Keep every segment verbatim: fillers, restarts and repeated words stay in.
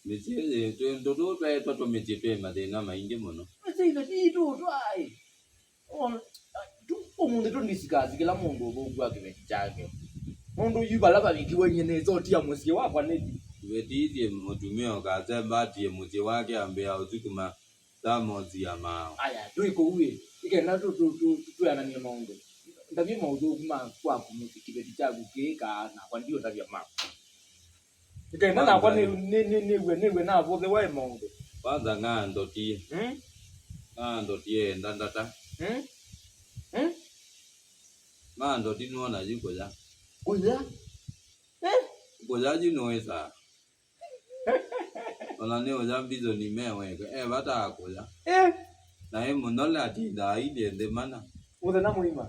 Mĩsyĩ ĩĩ, twĩ, tũtũ tweetwa tũmĩsyĩ twĩ mathĩna maingĩ mũno. Mĩsyĩ ĩno ti itũ twaĩ. O, tu, ũmũnthĩ tũndisikazi kĩla mũndũ ũthũku wa kĩveti kyake. Mũndũ yu vala vavikiwe nyie nĩsotia mũsyĩ wakwa nĩthi. Kĩveti ithi mũtumĩa ũkasemba atie mũsyĩ wake ambĩa ũthũkũma. Samosi ya mao. Aya, twĩ kũu ĩ. Ĩkenda tũ, tũ, tũ, tũ, twĩananie maũndũ. Ndavye maũthũku ma kwaku mũsyĩ kĩveti kyaku kĩĩ kaa nakwa ndiũtavya maku. Ĩkenda nakwa nĩ, nĩ, nĩ, nĩw'e, nĩw'e navũthĩwa ĩ maũndũ. Kwanza ng'aa ndotie. Hmm? Ng'aa ndotie enda ndata. Hmm? Hmm? Ng'aa ndoti nĩwona yu kũya. Kũya? Eh? Kũya yu nĩwĩsaa. Ona nĩ ũya mbizoni me weka, e vata akũya. Eh. Na ĩ mũnyole atindaa ailyĩ nthĩ mana. Mũthenya mũima.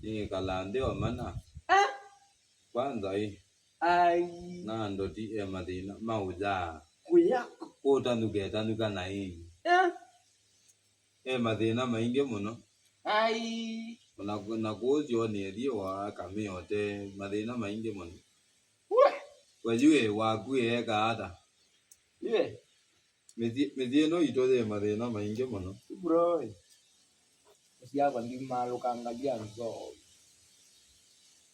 Nĩkala nthĩ o mana. Eh. Kwanza ĩ. Ai. Na ndoti e mathĩna ma ũya. Kũya. Kũtanũka etanũka na ĩ. Eh. E mathĩna maingĩ mũno. Ai. Na, na kũu syonĩ ĩthyĩ wa kamĩote, mathĩna maingĩ mũno. We. We yu ĩ waku ĩ eka ata? Ye. Mĩsyĩ, mĩsyĩ ĩno itũ yĩ mathĩna maingĩ mũno. Bro. Mũsyakwa ndimalũkangalia nzoo.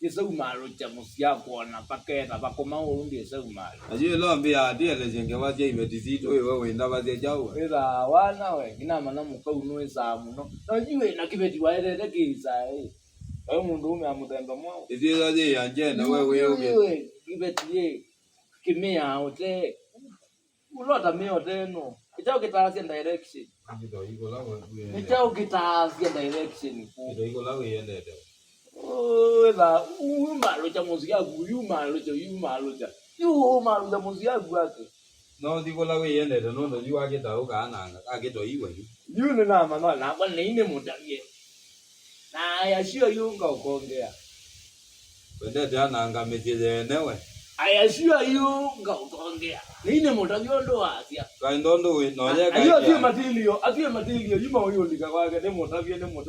Ndĩsaumaalũkya mũsyakwa ona paketha vakũma ũũ ndĩsaumaalũkya. Na yu ĩla ũmbĩa atielesye ngewa sya iveti sitũ, ĩwe wĩ ndavasya kyaũ we? Wĩthaa wana we, nginamanya mũkau nũĩsaa mũno. Na yu wĩ na kĩveti waetete kĩĩsaa ĩ. Vai mũndũũme a mũthemba mwaũ. Ĩsyĩtha yĩ ya njenda we wĩ ũkĩ. Yu wĩ kĩveti ĩ, kĩmĩaa ũtee. Ũlota mĩote ĩno. Nĩ kyaũ kĩtaasya direction? Nĩ kyaũ kĩtaasya direction kũ? Wĩtha, umalũkya mũsyĩ yaku, umalũkya, umalũkya. Yu umalũkya mũsyĩ yaku ake. No ũthi kũla wĩyendete nũndũ yu akĩtaũka ananga, akĩtoiwe yu. Yu nĩnamanya nakwa nĩi nĩmũtavye. Na I assure you ngaũkongea. Wendete ananga mĩsyĩ yeene we. I assure you ngaũkongea. Nĩi nĩmũtavye ũndũ wasya. Kaĩ ndondũ wĩ, na ũye. Ayo atie matilio, atie matilio, yuma ũyũlika kwake, nĩmũtavye, nĩmũtavye.